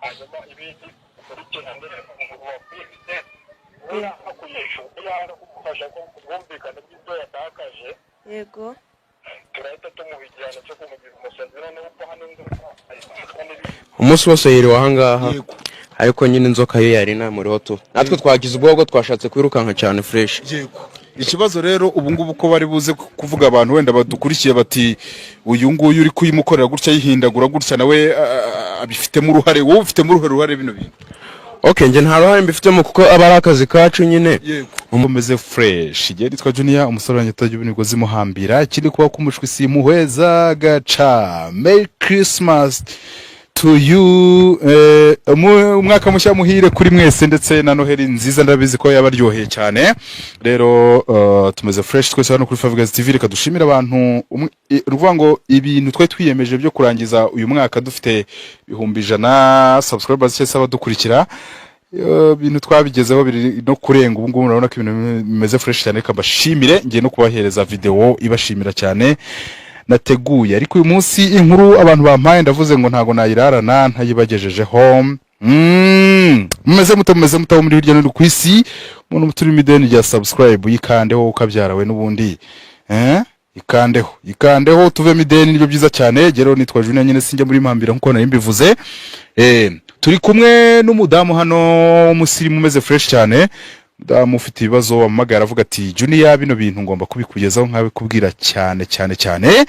Hanyuma ibindi ukurikirane umuntu wakwibye, niyanga kuyishyura, niyanga kugufasha ko ubwumvikane bw'ibyo yatakaje, Yego. Turahita tumuha igihano cyo kumugira umusazi. Noneho ubwo hano inzoka ayifatwa n'ibindi. Umunsi wose yiriwe ahangaha, ariko nyine inzoka yo yari inamuriho tu. Natwe twagize ubwoba, twashatse kwirukanka cyane fresh. Yego. Ikibazo rero ubu ngubu ko bari buze kuvuga, abantu wenda badukurikiye bati: "Uyu nguyu uri kuyimukorera gutya, yihindagura gutya, nawe abifitemo uruhare." Wowe ufitemo uruhare bino bintu? Okay, njye nta ruhare mbifitemo kuko aba ari akazi kacu nyine. Yego, umeze fresh. Igihe nitwa Junior, umusore wanjye utajya imigozi imuhambira. Ikindi, kuba kumushwi simuhweza gaca. Merry Christmas to you, umwaka mushya muhire kuri mwese, ndetse na Noheli nziza. Ndabizi ko yabaryoheye cyane. Rero tumeze fresh twese hano kuri Five Guys TV. Reka dushimire abantu. Ni ukuvuga ngo ibintu twari twiyemeje byo kurangiza uyu mwaka dufite 100,000 subscribers cyangwa se abadukurikira, ibintu twabigezeho, biri no kurenga. Ubu ngubu murabona ko ibintu bimeze fresh cyane. Reka mbashimire, ngiye no kubahereza video ibashimira cyane nateguye, ariko uyu munsi inkuru abantu bampaye, ndavuze ngo ntago nayirarana ntayibagejejeho. Mumeze mute? Mumeze mute aho muri hirya no hino ku isi? Umuntu turi ideni rya subscribe, yikandeho ukabyara we n'ubundi, ikandeho, ikandeho, tuvemo ideni, nibyo byiza cyane. Rero nitwa Junior nyine, sinjya muri mpambira nkuko nari mbivuze. Turi kumwe n'umudamu hano w'umusirimu umeze fresh cyane, umudamu ufite ibibazo, wamamagara avuga ati: "Junior, bino bintu ngomba kubikugezaho nkabikubwira cyane cyane cyane."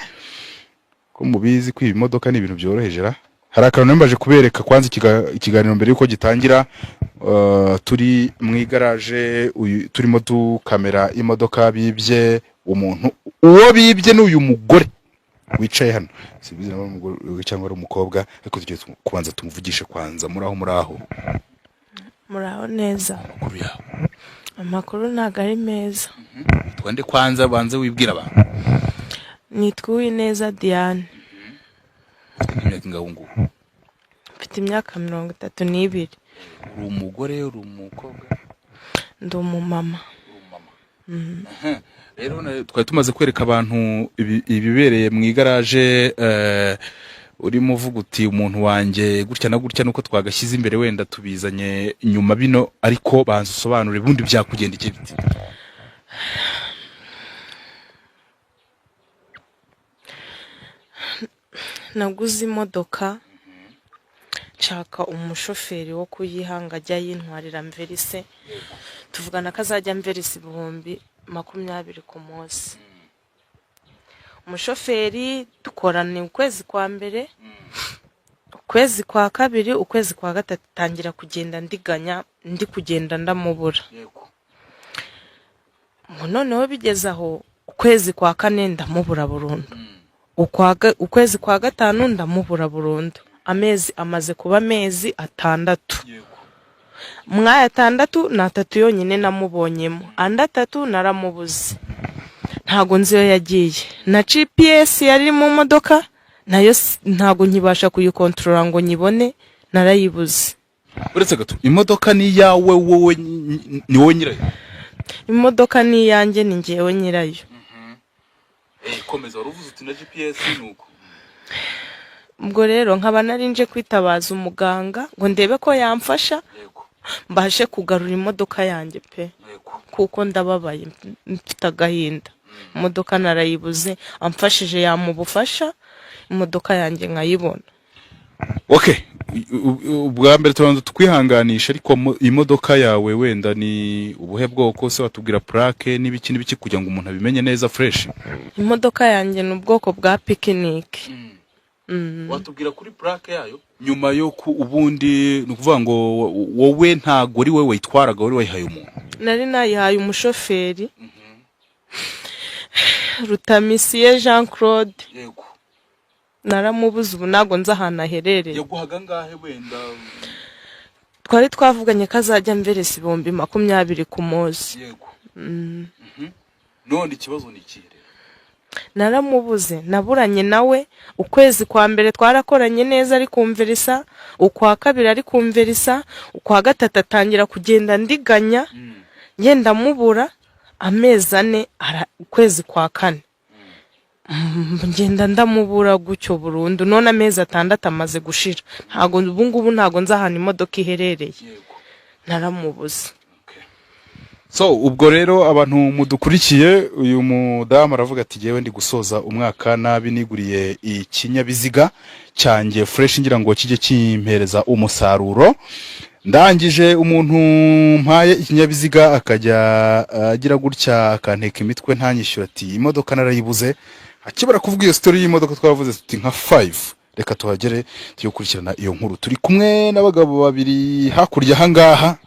Ko mubizi kwiba imodoka ni ibintu byoroheje ra? Hari akantu nambaje kubereka kwanza ikiganiro mbere yuko gitangira. Turi mu igaraje, turimo dukamera imodoka bibye umuntu. Uwo bibye ni uyu mugore wicaye hano. Simbizi niba ari umugore cyangwa ari umukobwa, ariko tugiye kubanza tumuvugishe kwanza. Muri aho, muri aho? Muraho neza. Amakuru yawe? Amakuru ntabwo ari meza. Twende kwanza, banze wibwira abantu. Nitwa Uwineza Diane. Imyaka ingahe ngubu? Mfite imyaka 32. Uri umugore, uri umukobwa? Ndi umumama. Rero twari tumaze kwereka abantu ibibereye mu igaraje, urimo uvuga uti: "Umuntu wanjye gutya na gutya." Nuko twagashyize imbere, wenda tubizanye nyuma bino, ariko banza usobanure ubundi byakugendekeye bite? Naguze imodoka, nshaka umushoferi wo kuyihanga ajya ayintwarira mverise. Tuvugana ko azajya amverisa 20,000 ku munsi. Umushoferi dukorana ukwezi kwa mbere, ukwezi kwa kabiri, ukwezi kwa gatatu, tangira kugenda ndiganya, ndi kugenda ndamubura. Ngo noneho bigeze aho, ukwezi kwa kane ndamubura burundu, ukwezi kwa gatanu ndamubura burundu. Amezi amaze kuba amezi 6. Mwaya 6 ni 3 yonyine namubonyemo, andi 3 naramubuze, ntago nzi iyo yagiye. Na GPS yari iri mu modoka nayo ntago nkibasha kuyikontorora ngo nyibone, narayibuze. Uretse gato, imodoka ni iyawe wowe, ni wowe nyirayo? Imodoka ni iyanjye, ni ngewe nyirayo. Komeza, wari uvuze uti na GPS ni uko. Ubwo rero nkaba nari nje kwitabaza umuganga ngo ndebe ko yamfasha, mbashe kugarura imodoka yanjye pe, kuko ndababaye, mfite agahinda. Imodoka narayibuze. Amfashije yampa ubufasha, imodoka yanjye nkayibona. Okay, ubwa mbere tubanza tukwihanganisha, ariko imodoka yawe wenda ni ubuhe bwoko se? Watubwira plaque n'ibiki n'ibiki kugira ngo umuntu abimenye neza fresh? Imodoka yanjye ni ubwoko bwa Picnic. Watubwira kuri plaque yayo nyuma yo ku ubundi ni ukuvuga ngo wowe ntago ari wowe wayitwaraga, wari wayihaye umuntu? Nari nayihaye umushoferi Rutamisiye Jean Claude. Naramubuze, ubu ntabwo nzi ahantu aherereye. Yaguhaga angahe wenda? Twari twavuganye ko azajya amveresa 20,000 ku munsi. Yego. None ikibazo ni ikihe rero? Naramubuze, naburanye nawe. Ukwezi kwa mbere twarakoranye neza ari kumverisa, ukwa kabiri ari kumverisa, ukwa gatatu atangira kugenda ndiganya, ngenda mubura. Amezi 4, ukwezi kwa kane. Ngenda ndamubura gutyo burundu. None amezi 6 amaze gushira, ntago ubu ngubu ntago nzi ahantu imodoka iherereye, naramubuze. So ubwo rero abantu mudukurikiye, uyu mudamu aravuga ati: "Jyewe ndi gusoza umwaka nabi, niguriye ikinyabiziga cyanjye fresh ngira ngo kijye kimpereza umusaruro. Ndangije umuntu mpaye ikinyabiziga akajya agira gutya akanteka imitwe ntanyishyura." Ati: "Imodoka narayibuze." Akibara kuvuga iyo story y'imodoka, twavuze tuti nka 5 reka tuhagere tujye gukurikirana iyo nkuru. Turi kumwe n'abagabo babiri hakurya ahangaha.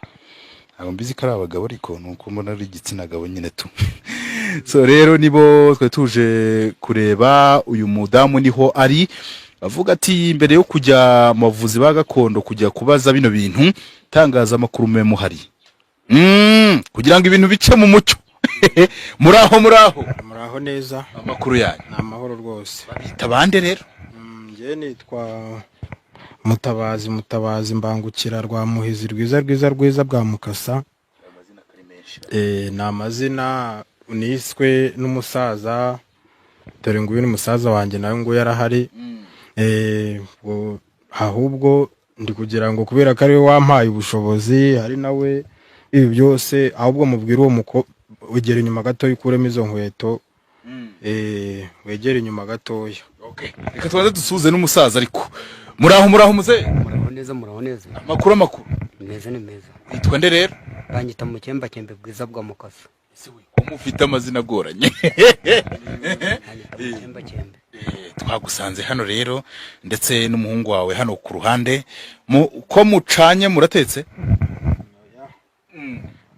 Ntabwo mbizi ko ari abagabo, ariko ni uko mbona ari igitsina gabo nyine tu. So rero nibo twari tuje kureba. Uyu mudamu niho ari avuga ati: "Mbere yo kujya mu bavuzi ba gakondo, kujya kubaza bino bintu, tangazamakuru mube muhari kugira ngo ibintu bice mu mucyo." Muraho, muraho? Muraho neza. Amakuru yanyu? Ni amahoro rwose. Bita bande rero? Njye nitwa Mutabazi, Mutabazi Mbangukira rwa Muhizi rwiza rwiza rwiza bwa Mukasa. Ni amazina niswe n'umusaza. Dore nguyu ni musaza wanjye, nawe nguyu arahari. Ahubwo ndi kugira ngo kubera ko ariwe wampaye ubushobozi, hari nawe ibi byose, ahubwo mubwire uwo muko wegera inyuma gatoya, ukuremo izo nkweto, wegere inyuma gatoya. Reka tubanze dusuhuze n'umusaza. Ariko muraho, muraho muzehe? Muraho neza, muraho neza. Amakuru, amakuru? Meza, ni meza. Witwa nde rero? Banyita Mukembakembe Bwiza bwa Mukasa. Ko mufite amazina agoranye? Banyita Mukembakembe. Twagusanze hano rero ndetse n'umuhungu wawe hano ku ruhande. Ko mucanye, muratetse?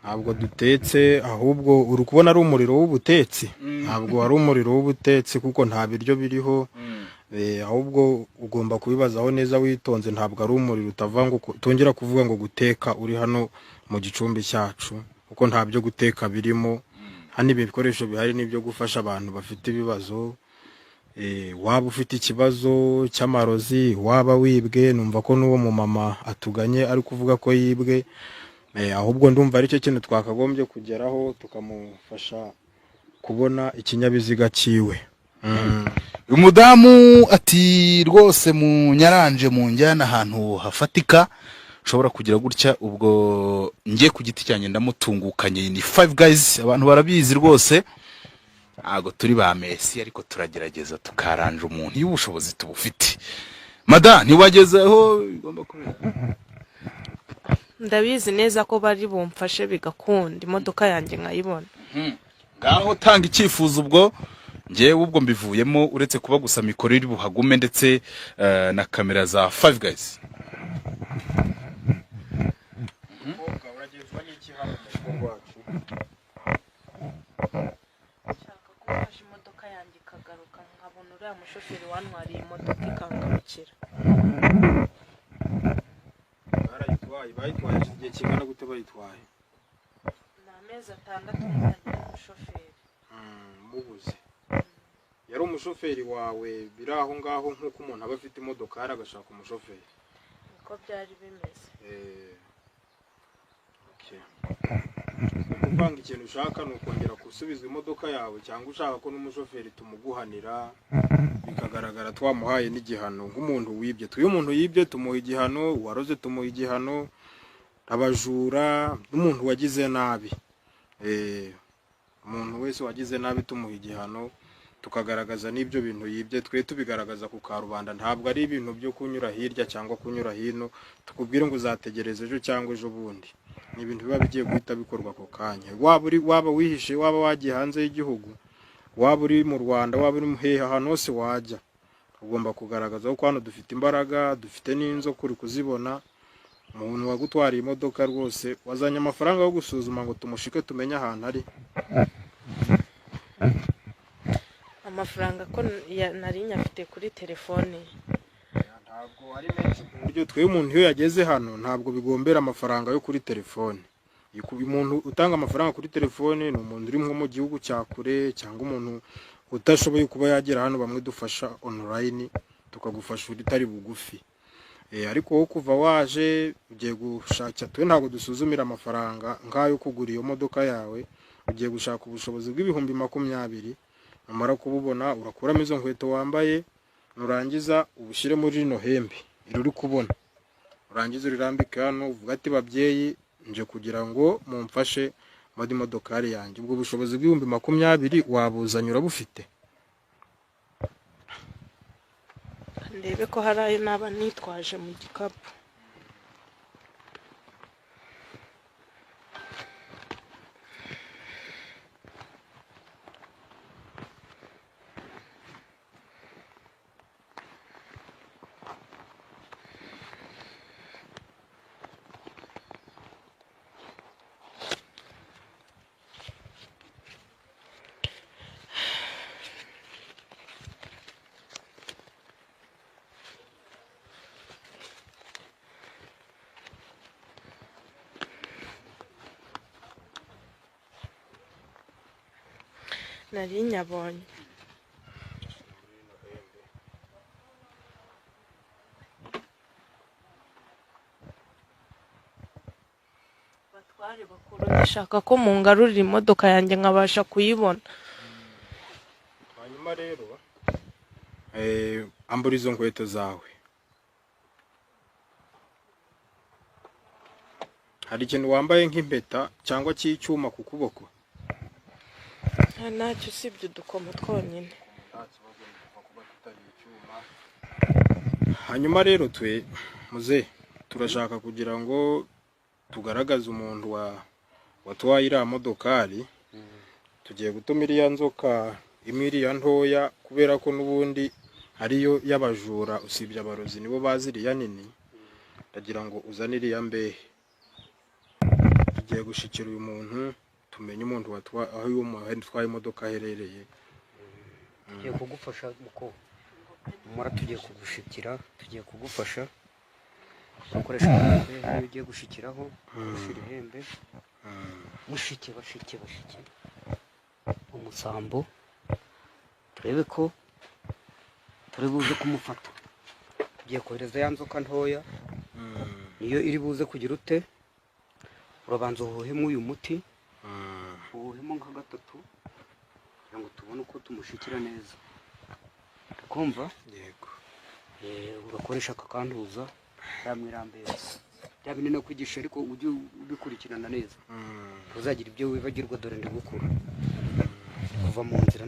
Ntabwo dutetse, ahubwo uri kubona ari umuriro w'ubutetsi. Ntabwo wari umuriro w'ubutetsi kuko nta biryo biriho. Ahubwo ugomba kubibazaho neza witonze. Ntabwo ari umuriro utava ngo tongera kuvuga ngo guteka uri hano mu gicumbi cyacu, kuko nta byo guteka birimo hano. Ibi bikoresho bihari ni ibyo gufasha abantu bafite ibibazo. Waba ufite ikibazo cy'amarozi, waba wibwe, numva ko n'uwo mumama atuganye ari kuvuga ko yibwe. Ahubwo ndumva aricyo kintu twakagombye kugeraho, tukamufasha kubona ikinyabiziga cyiwe. Uyu mudamu ati: "Rwose munyaranje mu njyana ahantu hafatika ushobora kugira gutya." Ubwo njye ku giti cyanjye ndamutungukanye. Ni Five Guys, abantu barabizi rwose. Ntabwo turi ba Messi, ariko turagerageza tukaranja umuntu iyo ubushobozi tubufite. Mada, ntiwageze aho bigomba kubera? Ndabizi neza ko bari bumfashe bigakunda, imodoka yanjye nkayibona. Ngaho tanga icyifuzo. Ubwo njyewe ubwo mbivuyemo, uretse kuba gusa mikoro iri buhagume ndetse na kamera za Five Guys. Umukobwa, uragenzwa n'iki hano mu rugo rwacu? Nshaka ko mfashe imodoka yanjye ikagaruka, nkabona uriya mushoferi wantwariye imodoka ikangarukira. Barayitwaye, bayitwaye hashize igihe kingana gute bayitwaye? Ni amezi 6 muzanye n'umushoferi. Mubuze. Yari umushoferi wawe biri aho ngaho, nk'uko umuntu aba afite imodokari agashaka umushoferi? Niko byari bimeze. Okay. Ni ukuvanga ikintu ushaka ni ukongera gusubiza imodoka yawe, cyangwa ushaka ko n'umushoferi tumuguhanira bikagaragara twamuhaye n'igihano nk'umuntu wibye? Iyo umuntu yibye tumuha igihano, uwaroze tumuha igihano, abajura n'umuntu wagize nabi. Umuntu wese wagize nabi tumuha igihano, tukagaragaza n'ibyo bintu yibye, twe tubigaragaza ku karubanda. Ntabwo ari ibintu byo kunyura hirya cyangwa kunyura hino, tukubwire ngo uzategereza ejo cyangwa ejo bundi. Ni ibintu biba bigiye guhita bikorwa ako kanya. Waba uri, waba wihishe, waba wagiye hanze y'igihugu, waba uri mu Rwanda, waba uri hehe, ahantu hose wajya ugomba kugaragaza ko hano dufite imbaraga, dufite n'inzoka uri kuzibona. Umuntu wagutwariye imodoka rwose, wazanye amafaranga yo gusuzuma ngo tumushike tumenye ahantu ari? Amafaranga ko nari nyafite kuri telefone. Ntabwo ari menshi ku buryo twe umuntu iyo yageze hano ntabwo bigombera amafaranga yo kuri telefone. Umuntu utanga amafaranga kuri telefone ni umuntu uri nko mu gihugu cya kure, cyangwa umuntu udashoboye kuba yagera hano. Bamwe dufasha online, tukagufasha utari bugufi. Ariko wowe kuva waje ugiye gushaka, twe ntabwo dusuzumira amafaranga nk'ayo kugura iyo modoka yawe. Ugiye gushaka ubushobozi bw'ibihumbi 20. Numara kububona, urakuramo izo nkweto wambaye, nurangiza ubushyire muri rino hembe iri uri kubona, urangiza urirambike hano, uvuga ati: "Babyeyi, nje kugira ngo mumfashe muri modokari yanjye." Ubwo bushobozi bw'20,000 wabuzanye, urabufite? Ndebe ko hari ayo naba nitwaje mu gikapu. Nari nyabonye. Batware bakuru, ndashaka ko mungarurira imodoka yanjye nkabasha kuyibona. Hanyuma rero ambura izo nkweto zawe. Hari ikintu wambaye nk'impeta cyangwa cy'icyuma ku kuboko? Ntacyo usibye udukomo twonyine. Nta kibazo, kuba tutari icyuma. Hanyuma rero twe muze turashaka kugira ngo tugaragaze umuntu wa watwaye iriya modokari. Tugiye gutuma iriya nzoka imwe, iriya ntoya, kubera ko n'ubundi ariyo y'abajura, usibye abarozi nibo bazi iriya nini. Ndagira ngo uzane iriya mbehe. Tugiye gushikira uyu muntu, tumenye umuntu aho uyu muntu utwaye imodoka aherereye. Tugiye kugufasha muko mura, tugiye kugushikira, tugiye kugufasha ukoresha ihembe. Iyo ugiye gushikiraho ushyira ihembe, mushike, bashike, bashike umusambo, turebe ko turi buze kumufata. Tugiye kohereza ya nzoka ntoya, niyo iri buze kugira ute. Urabanza uhuhemo uyu muti, uwuhemo nka gatatu, kugira ngo tubone uko tumushikira neza. Kumva? Yego. Urakoresha aka kantuza ramwirambere bya bindi nakwigisha, ariko ujye ubikurikirana neza, ntuzagira ibyo wibagirwa. Dore ndi gukura kuva mu nzira,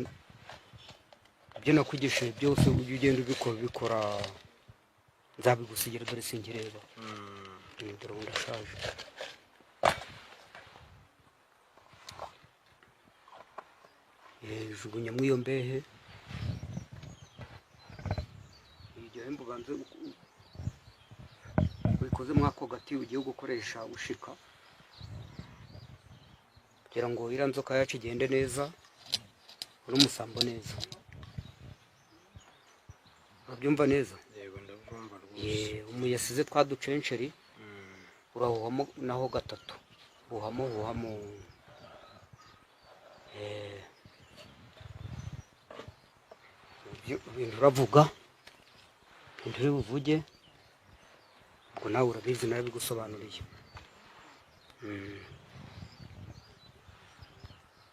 ibyo nakwigishije byose ujye ugenda ubikora, ubikora, nzabigusigira. Dore sinkireba. Dore ubu ndashaje. Jugunyamo iyo mbehe, iryo hembe ubanze ubikoze muri ako gati ugiye gukoresha ushika, kugira ngo iriya nzoka yacu igende neza n'umusambo neza. Urabyumva neza? Yego, ndabyumva rwose. Umu yasize twa ducenceri, urahuhamo naho gatatu, huhamo, huhamo. Ibyo ibintu uravuga, ibintu uri buvuge, ubwo nawe urabizi, narabigusobanuriye.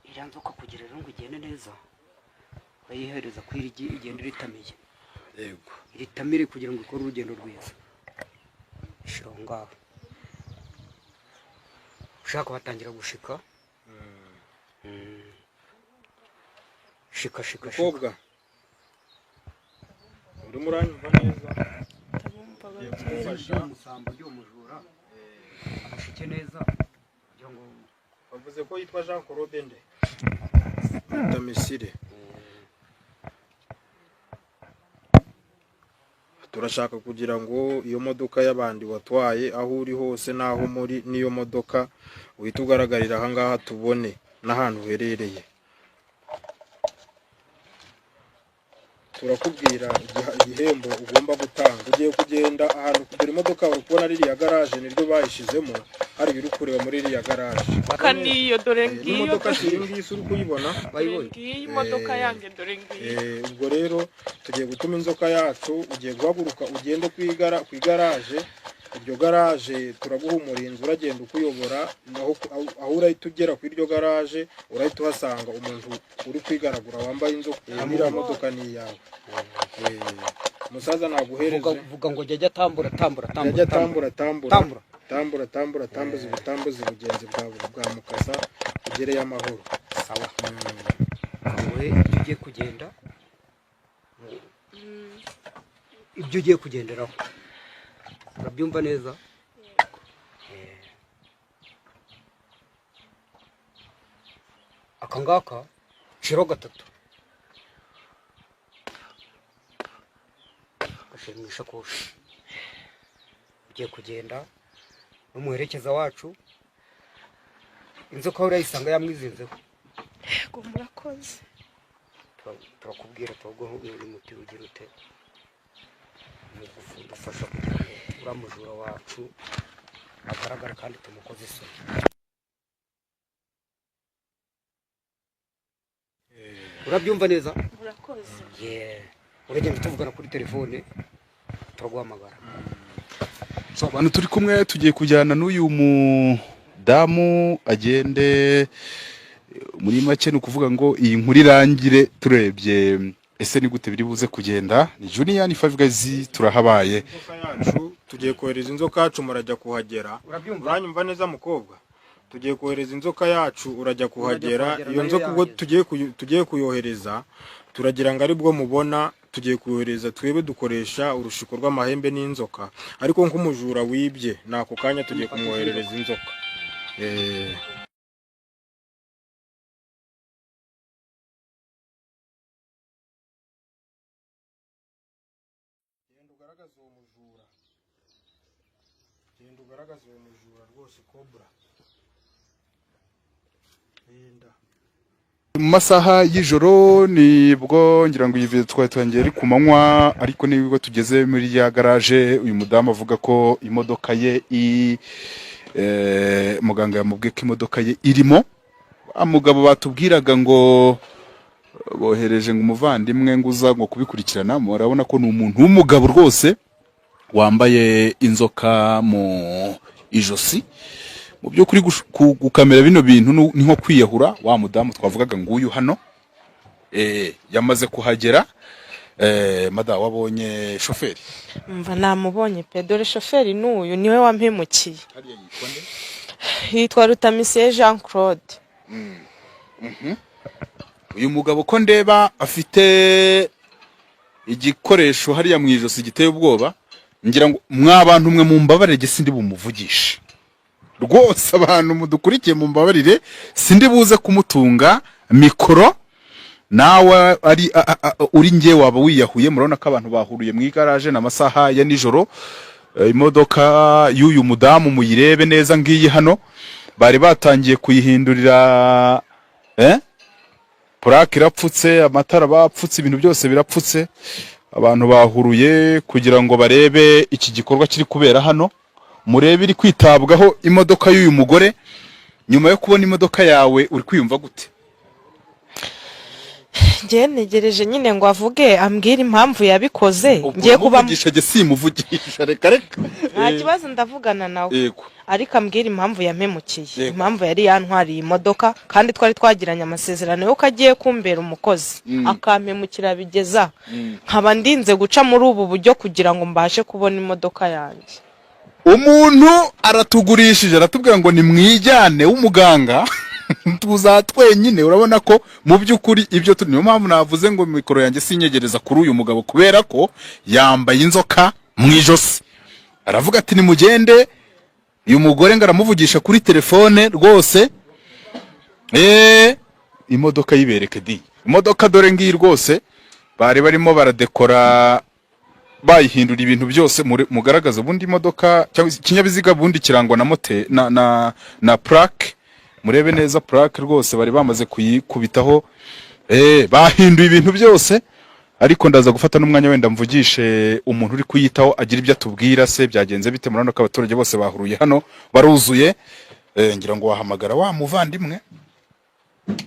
Iriya nzoka kugira rero ngo igende neza, urayihereza ko iri igenda iritamiye. Yego. Iritamire kugira ngo ikore urugendo rwiza. Ishira aho ngaho, ushaka watangira gushika. Shika, shika, shika. Mukobwa, urimo uranyumva neza? Ndabumva. Ngiye Ababyeyi. kugufasha. Umusambo ry'uwo mujura amushike neza kugira ngo Bavuze ko yitwa Jean Claude nde Rutamisire. Turashaka kugira ngo iyo modoka y'abandi watwaye, aho uri hose n'aho muri n'iyo modoka, uhite ugaragarira aha ngaha, tubone n'ahantu uherereye. Turakubwira igihembo ugomba gutanga. Ugiye kugenda ahantu kugura imodoka, uri kubona ririya garaje, niryo bayishizemo hariya uri kureba muri iriya garaje. Niyo, dore ngiyo. N'imodoka si iyi ngiyi uri kuyibona? Dore Bayibonye. ngiyi imodoka yanjye, dore ngiyi. Ubwo rero tugiye gutuma inzoka yacu, ugiye guhaguruka ugende ku igaraje. Iryo garaje turaguha umurinzi uragenda ukuyobora, naho aho urahita ugera ku iryo garaje urahita uhasanga umuntu uri kwigaragura wambaye inzoka. Iriya modoka ni iyawe. Umusaza naguhereze. Vuga ngo jya tambura, tambura, tambura. Jya tambura, tambura. Tambura. Tambura, tambura, tambuza ubutambuzi bugenzi bwa mukasa ugereyo amahoro. Sawa, wowe ibyo ugiye kugenda, ibyo ugiye kugenderaho urabyumva neza. Aka ngaka shiro gatatu gashyira mu ishakoshi, ugiye kugenda n'umuherekeza wacu, inzoka urayisanga yamwizinzeho. Yego, murakoze. Turakubwira, turaguha uyu muti ugira ute mu kudufasha kugira ngo uriya mujura wacu agaragara kandi tumukoze isoni. Urabyumva neza? Murakoze. Yeah. Uragenda tuvugana kuri telefone, turaguhamagara. So, abantu turi kumwe, tugiye kujyana n'uyu mudamu agende. Muri make ni ukuvuga ngo iyi nkuru irangire turebye ese ni gute biri buze kugenda. Ni Junior, ni Five Guys, turahabaye. Inzoka yacu, tugiye kohereza inzoka yacu, murajya kuhagera. Urabyumva? Uranyumva neza mukobwa? Tugiye kohereza inzoka yacu, urajya kuhagera. Kuhagera. Iyo Nayo nzoka ubwo yahageze. tugiye kuyohereza, turagira ngo aribwo mubona tugiye kuyohereza. Twebwe dukoresha urushiko rw'amahembe n'inzoka, ariko nk'umujura wibye ni ako kanya tugiye kumwoherereza inzoka. Genda ugaragaze uwo mujura, genda ugaragaze uwo mujura rwose, cobra, genda. Mu masaha y'ijoro nibwo ngira ngo iyi video twari twangiye ari ku manywa, ariko nibwo tugeze muri ya garage uyu mudamu avuga ko imodoka ye muganga yamubwiye ko imodoka ye irimo. Wa mugabo batubwiraga ngo bohereje ngo umuvandimwe ngo uza ngo kubikurikirana, murabona ko ni umuntu w'umugabo rwose wambaye inzoka mu ijosi. Mu by'ukuri gukamera bino bintu ni nko kwiyahura. Wa mudamu twavugaga nguyu hano, yamaze kuhagera. Mada, wabonye shoferi? Mva, namubonye pe. Dore shoferi n'uyu, niwe wampemukiye. Hariya yitwa nde? Yitwa Rutamisiye Jean Claude. Uyu mugabo ko ndeba afite igikoresho hariya mu ijosi giteye ubwoba, ngira ngo mwa bantu mwe mumbabarire, jye sindi bumuvugishe rwose. Abantu mudukurikiye mumbabarire, sindi buze kumutunga mikoro. Nawe ari uri nge waba wiyahuye. Murabona ko abantu bahuriye mu igaraje, ni amasaha ya nijoro. Imodoka y'uyu mudamu muyirebe neza, ngiyi hano, bari batangiye kuyihindurira plaque irapfutse, amatara bapfutse, ibintu byose birapfutse. Abantu bahuruye kugira ngo barebe iki gikorwa kiri kubera hano. Murebe iri kwitabwaho imodoka y'uyu mugore. Nyuma yo kubona imodoka yawe uri kwiyumva gute? Njye ntegereje nyine ngo avuge, ambwire impamvu yabikoze. Ngiye kuba Umuvugisha? Jye simuvugisha, reka reka. Nta kibazo, ndavugana nawe. Ariko ambwira impamvu yampemukiye, impamvu yari yantwariye imodoka, kandi twari twagiranye amasezerano y'uko agiye kumbera umukozi, akampemukira bigeza nkaba ndinze guca muri ubu buryo kugira ngo mbashe kubona imodoka yanjye. Umuntu aratugurishije, aratubwira ngo nimwijyane w'umuganga, tuza twenyine. Urabona ko mu by'ukuri ibyo turi, niyo mpamvu navuze ngo mikoro yanjye sinyegereza kuri uyu mugabo, kubera ko yambaye inzoka mu ijosi. Aravuga ati nimugende. Uyu mugore ngo aramuvugisha kuri telefone rwose. Imodoka yibereke di, imodoka dore ngiyi rwose, bari barimo baradekora, bayihindura ibintu byose. Mugaragaza ubundi imodoka cyangwa ikinyabiziga bundi kirangwa na mote na plaque. Murebe neza plaque rwose, bari bamaze kuyikubitaho. Bahinduye ibintu byose, ariko ndaza gufata n'umwanya wenda mvugishe umuntu uri kuyitaho, agira ibyo atubwira. Se byagenze bite? Murabona ko abaturage bose bahuruye hano, baruzuye. Ngira ngo wahamagara wa muvandimwe,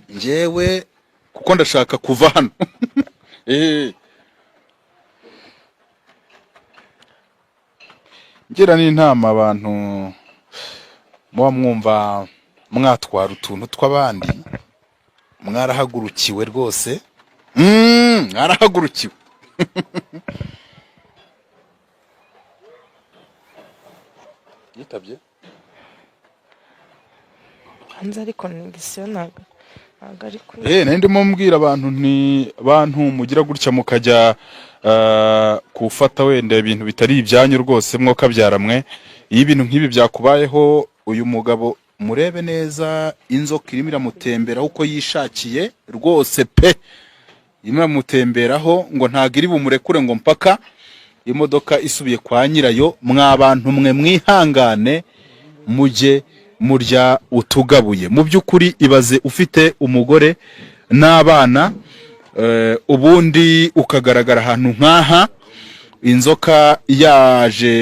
njyewe kuko ndashaka kuva hano. Ngira n'inama abantu muba mwumva mwatwara utuntu tw'abandi, mwarahagurukiwe rwose. Mwarahagurukiwe. Yitabye. Hanze ariko negisiyo ntabwo ari kuri. Nari ndimo mbwira abantu nti bantu mugira gutya mukajya gufata wenda ibintu bitari ibyanyu rwose, mwokabyara mwe. Iyo ibintu nk'ibi byakubayeho, uyu mugabo murebe neza, inzoka irimo iramutemberaho uko yishakiye rwose pe, irimo iramutemberaho ngo ntabwo iri bumurekure ngo mpaka imodoka isubiye kwa nyirayo. Mwa bantu mwe, mwihangane mujye murya utugabuye. Mu by'ukuri ibaze ufite umugore n'abana, ubundi ukagaragara ahantu nk'aha, inzoka yaje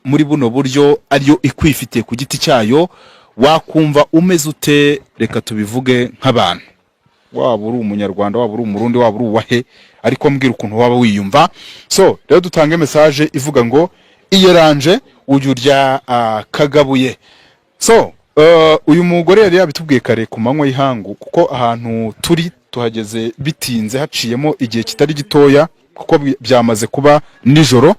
muri buno buryo ariyo ikwifitiye ku giti cyayo, wakumva umeze ute? Reka tubivuge nk'abantu, waba uri Umunyarwanda, waba uri Umurundi, waba uri uwahe, ariko mbwira ukuntu waba wiyumva. So rero dutange message ivuga ngo iyeranje ujye urya kagabuye. So uyu mugore yari yabitubwiye kare ku manywa y'ihangu, kuko ahantu turi tuhageze bitinze, haciyemo igihe kitari gitoya, kuko byamaze kuba nijoro.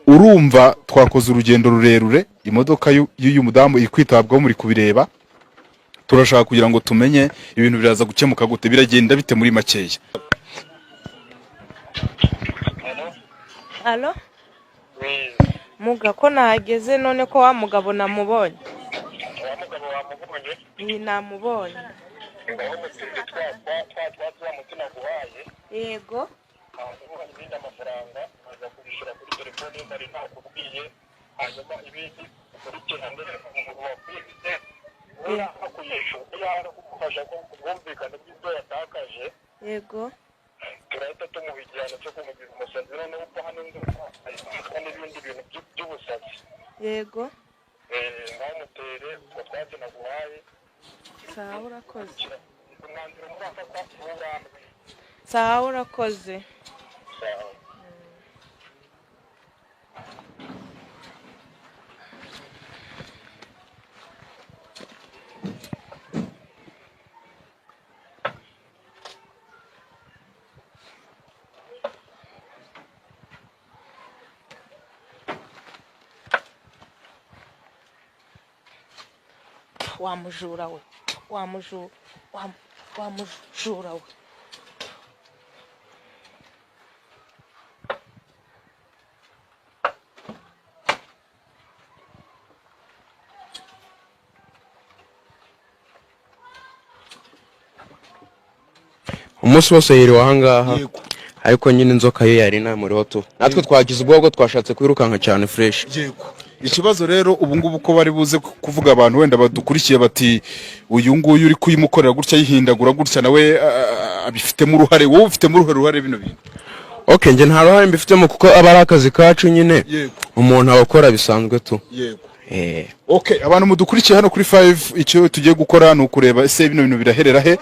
Urumva twakoze urugendo rurerure, imodoka y'uyu mudamu iri kwitabwaho, muri kubireba. Turashaka kugira ngo tumenye ibintu biraza gukemuka gute, biragenda bite muri makeya. Allo, muga, ko nahageze none ko wa mugabo namubonye? Wa mugabo wamubonye? Iyi, namubonye. Ngaho mutinde twa twatsi wa muti naguhaye. Yego. Hanyuma ibindi amafaranga aza kubishyura kuri telefone nari nakubwiye, hanyuma ibindi ukurikirane umuntu wakwibye niba kuyishyura yanga kugufasha ko ubwumvikane bw'ibyo yatakaje. Yego. Turahita tumuha igihano cyo kumugira umusazi, noneho upfa hano inzoka ahita n'ibindi bintu by'ubusazi. Yego. Ntamutere utwo twatsi naguhaye. Sawa, urakoze. Umwanzuro murafata nturambwe. Sawa, urakoze. Sawa. Wa mujura we, wa mujura, wa mujura we! Umunsi wose yiriwe ahangaha, ariko nyine inzoka yo yari inamuriho tu. Natwe twagize ubwoba, twashatse kwirukanka cyane fresh. Yego. Ikibazo rero ubu ngubu ko bari buze kuvuga, abantu wenda badukurikiye bati uyu nguyu uri kuyimukorera gutya, yihindagura gutya, nawe abifitemo uruhare. Wowe ufitemo uruhare bino bintu? Okay, njye nta ruhare mbifitemo kuko aba ari akazi kacu nyine. Umuntu aba akora bisanzwe tu. Okay, abantu mudukurikiye hano kuri 5, icyo tugiye gukora ni ukureba ese bino bintu biraherera he.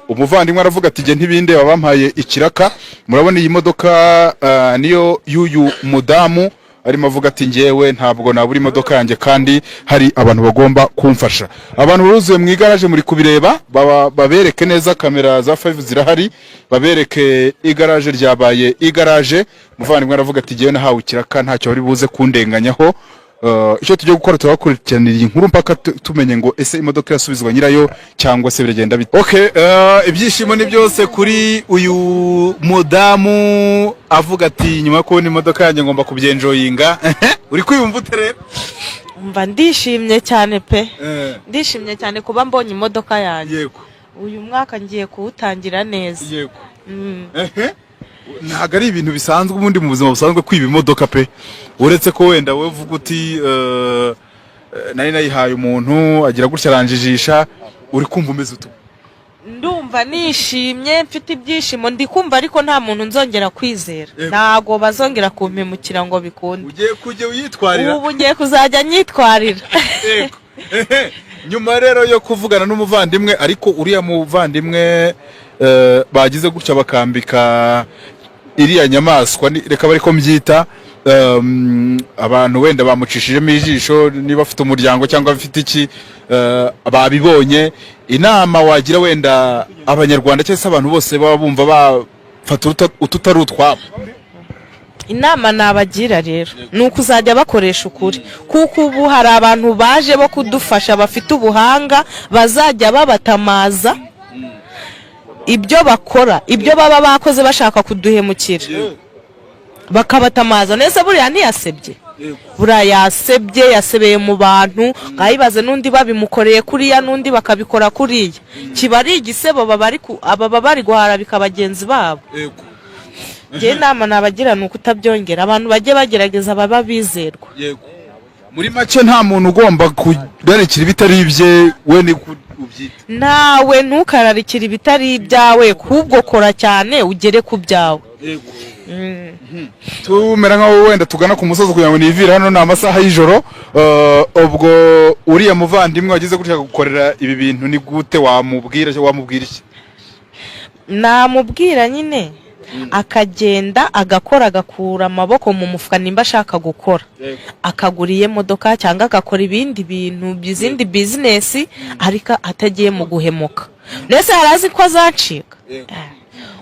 Umuvandimwe aravuga ati jye ntibindeba, bampaye ikiraka. Murabona iyi modoka niyo y'uyu mudamu, arimo avuga ati njyewe ntabwo nabura imodoka yanjye kandi hari abantu bagomba kumfasha. Abantu buzuye mu igaraje, muri kubireba, babereke neza, kamera za 5 zirahari, babereke igaraje ryabaye igaraje. Umuvandimwe aravuga ati njyewe nahawe ikiraka, ntacyo bari buze kundenganyaho. Icyo tugiye gukora, turabakurikiranira iyi nkuru mpaka tumenye ngo ese imodoka irasubizwa nyirayo cyangwa se biragenda bite. Okay, ibyishimo ni byose kuri uyu mudamu, avuga ati nyuma yo kubona imodoka yanjye ngomba kubyenjoyinga. Uri kwiyumva ute rero? Umva, ndishimye cyane pe, ndishimye cyane kuba mbonye imodoka yanjye. Uyu mwaka ngiye kuwutangira neza. Ehe. Ntabwo ari ibintu bisanzwe ubundi mu buzima busanzwe kwiba imodoka pe, uretse ko wenda wowe uvuga uti nari nayihaye umuntu agira gutya aranjijisha. Uri kumva umeze ute? Ndumva nishimye, mfite ibyishimo, ndi kumva ariko nta muntu nzongera kwizera, ntabwo bazongera kumpemukira ngo bikunde. Ugiye kujya uyitwarira. Ubu ngiye kuzajya nyitwarira. Yego. Ehe. Nyuma rero yo kuvugana n'umuvandimwe, ariko uriya muvandimwe bagize gutya bakambika iriya nyamaswa, reka bari ko mbyita. Abantu wenda bamucishijemo ijisho, niba afite umuryango cyangwa afite iki, babibonye. Inama wagira wenda Abanyarwanda cyangwa se abantu bose baba bumva bafata ututari utwabo? Inama nabagira rero ni ukuzajya bakoresha ukuri, kuko ubu hari abantu baje bo kudufasha bafite ubuhanga, bazajya babatamaza ibyo bakora, ibyo baba bakoze bashaka kuduhemukira, bakabatamaza neza. Buriya ntiyasebye, buriya yasebye, yasebeye mu bantu. Nkayibaze n'undi babimukoreye kuriya, n'undi bakabikora kuriya, kiba ari igisebo. Baba bari guharabika bagenzi babo. Njyewe inama nabagira ni ukutabyongera. Abantu bajye bagerageza baba bizerwa. Muri make, nta muntu ugomba kurarikira ibitari ibye, we ni ko ubyita? Nawe ntukararikire ibitari ibyawe, ahubwo kora cyane ugere ku byawe. Tumera nkaho wenda tugana ku musozi kugira ngo nivire hano, ni amasaha y'ijoro. Ubwo uriya muvandimwe wagize gutya gukorera ibi bintu, ni gute wamubwira cyangwa wamubwira iki? Namubwira nyine akagenda agakora, agakura amaboko mu mufuka. Nimba ashaka gukora, akagura iyo modoka cyangwa agakora ibindi bintu, izindi bizinesi, ariko atagiye mu guhemuka. Mbese hari azi ko azacika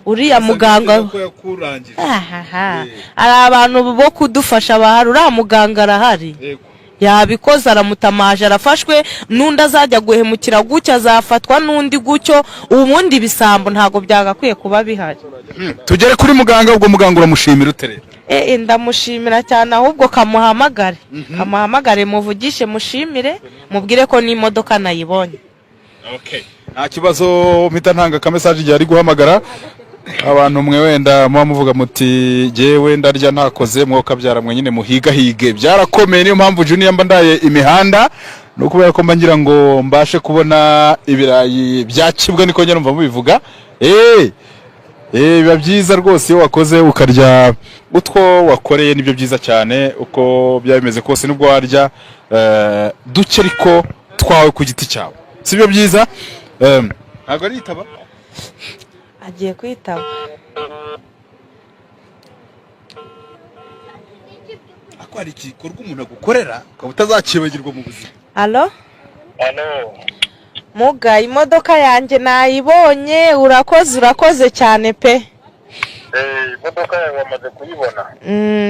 uriya muganga? Ko yakurangije. Ahaha. Hari abantu bo kudufasha bahari, uriya muganga arahari. Yabikoze, aramutamaje, arafashwe. N'undi azajya guhemukira gutya azafatwa, n'undi gutyo. Ubundi ibisambo ntabwo byagakwiye kuba bihari. Tugere kuri muganga. Ubwo muganga uramushimira ute rero? Ndamushimira cyane. Ahubwo kamuhamagare, kamuhamagare, muvugishe, mushimire, mubwire ko n'imodoka nayibonye. Nta kibazo, mpita ntanga aka message igihe ari guhamagara. Abantu mwe wenda muba muvuga muti jyewe ndarya ntakoze, mwokabyara mwe nyine muhigahige, byarakomeye. Niyo mpamvu Junior mba ndaye imihanda, ni ukubera ko mba ngira ngo mbashe kubona ibirayi bya kibwa, niko njya numva mubivuga. Biba byiza rwose iyo wakoze ukarya utwo wakoreye, nibyo byiza cyane. Uko byaba bimeze kose, nubwo warya duke ariko twawe ku giti cyawe, sibyo byiza? Ntabwo aritaba. Agiye kwitaba. Ariko hari igikorwa umuntu agukorera ukaba utazakibagirwa mu buzima. Alo? Alo. Muga, imodoka yanjye nayibonye. Urakoze, urakoze cyane pe. Imodoka yawe wamaze kuyibona?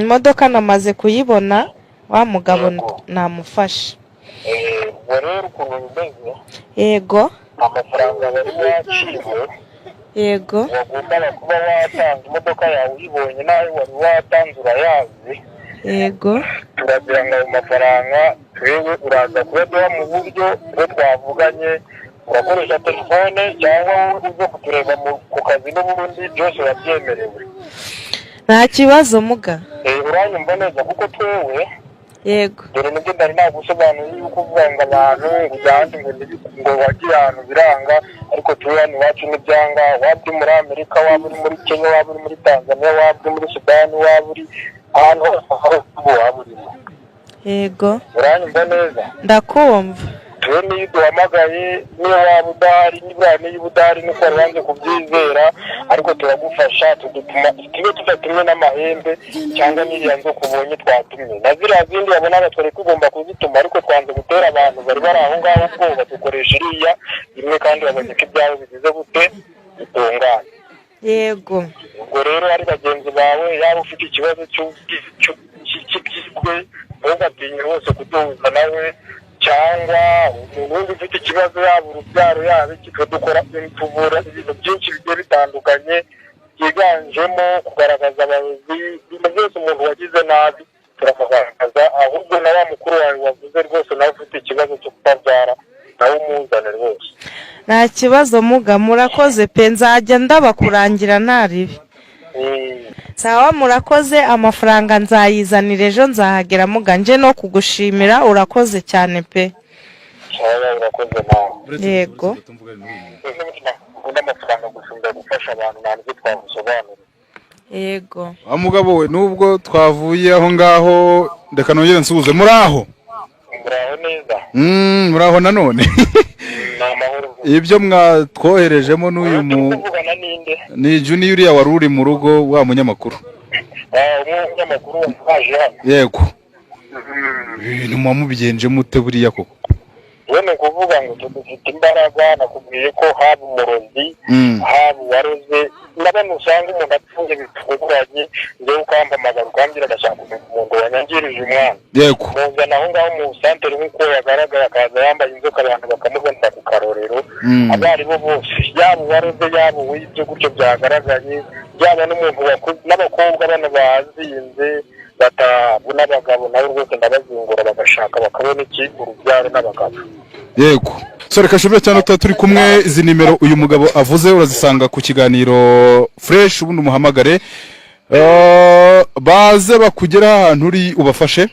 Imodoka namaze kuyibona, wa mugabo Yego. namufashe. Ubwo rero ukuntu bimeze, amafaranga wari waciwe, wagombaga kuba watanze imodoka yawe uyibonye, n'ayo wari watanze urayazi. Turagira ngo ayo mafaranga twewe uraza kuyaduha mu buryo bwo twavuganye. Urakoresha telefone cyangwa wowe uze kutureba ku kazi, n'ubundi byose urabyemerewe. Nta kibazo muga. Uranyumva neza? Kuko twewe, Yego. dore nibyo ndari nagusobanuriye, yuko uvuga ngo abantu ngo ujya ahandi ngo ngo wagiye ahantu biranga, ariko turi hano iwacu ntibyanga. Waba uri muri Amerika, waba uri muri Kenya, waba uri muri Tanzania, waba uri muri Sudani, waba uri ahantu hose aho ubu waba urimo. Uranyumva neza? Ndakumva. Rero niyo uduhamagaye, niyo waba udahari, nibura niba udahari nuko wari wanze kubyizera, ariko turagufasha. Tudutuma tube tudatumwe n'amahembe cyangwa n'iriya nzoka ubonye twatumye, na ziriya zindi wabonaga twari tugomba kuzituma, ariko twanze gutera abantu bari bari aho ngaho ubwoba, dukoresha iriya imwe, kandi babonye ko ibyabo bigize gute, bitunganye. Ubwo rero ari bagenzi bawe, yaba ufite ikibazo cy'ibyigwe, ntugatinye rwose kuduhuza nawe, cyangwa umuntu wundi ufite ikibazo, yaba urubyaro, yaba iki. Twe dukora, tuvura ibintu byinshi bigiye bitandukanye, byiganjemo kugaragaza abayobozi, ibintu byose. Umuntu wagize nabi turamugaragaza. Ahubwo na wa mukuru wawe wavuze rwose, nawe ufite ikibazo cyo kutabyara, nawe umuzane rwose. Nta kibazo muga, murakoze pe, nzajya ndabakurangira nta ribi. Sawa, murakoze. Amafaranga nzayizanira ejo, nzahagera muga, nje no kugushimira. Urakoze cyane pe. Sawa, urakoze nawe. Yego. Ukunda amafaranga gusumba gufasha abantu, ntabwo twagusobanurira. Yego. Wa mugabo we, nubwo twavuye aho ngaho, reka nongere nsuhuze. Muri aho? Muraho neza. Muraho nanone. Ni amahoro. Ibyo mwatwoherejemo n'uyu mu Turi kuvugana ninde? Ni Junior, uriya wari uri mu rugo, wa munyamakuru. Ah, umwe w'umunyamakuru waje hano. Yego. Ibintu muba mubigenje mute buriya koko? We, ni ukuvuga ngo twe dufite imbaraga. Nakubwiye ko haba umurozi, haba uwaroze na bano usanga umuntu apfuye bitunguranye, njyewe ukampamagara ukambwira agashaka kumenya umuntu wanyangirije umwana, muzana aho ngaho mu santere nk'uko yagaragaye, akaza yambaye inzoka, abantu bakamubonera ku karorero. Abo ari bo bose, yaba uwaroze, yaba uwibye gutyo byagaragaye, yaba n'umuntu n'abakobwa bano bazinze batabona abagabo, nabo rwose ndabazingura bagashaka bakabona iki, urubyaro n'abagabo. Yego. So reka nshimire cyane tuba turi kumwe. Izi nimero uyu mugabo avuze urazisanga ku kiganiro Fresh, ubundi umuhamagare, baze bakugeraho ahantu uri ubafashe.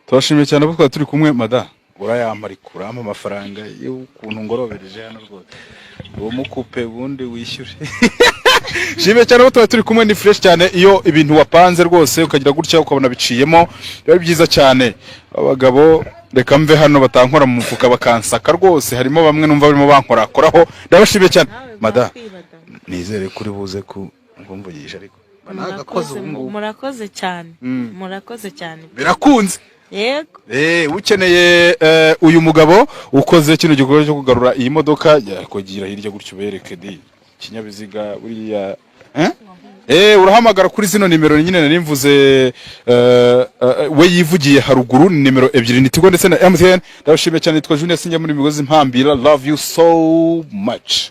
Turashimiye cyane abo twari turi kumwe. Mada, urayampa ariko urampa amafaranga y'ukuntu ngorobereje hano rwose, uwo mukupe ubundi wishyure. Shimiye cyane abo tuba turi kumwe. Ni fresh cyane iyo ibintu wapanze rwose ukagira gutya ukabona biciyemo, biba ari byiza cyane. Abagabo, reka mve hano batankora mu mufuka bakansaka rwose, harimo bamwe numva barimo bankorakoraho. Ndabashimiye cyane. Mada, nizere ko uri buze kumvugisha, ariko nagakoze Murakoze. ubu ngubu. Murakoze cyane, murakoze cyane. Birakunze. Yego. Ukeneye uyu mugabo ukoze kino gikorwa cyo kugarura iyi modoka, yakugira hirya gutyo ubereke di ikinyabiziga buriya, eh? Urahamagara kuri zino nimero nyine nari mvuze, we yivugiye haruguru, ni nimero ebyiri, ni Tigo ndetse na MTN. Ndabashimiye cyane, nitwa Junior, sinjya muri migozi mpambira. Love you so much.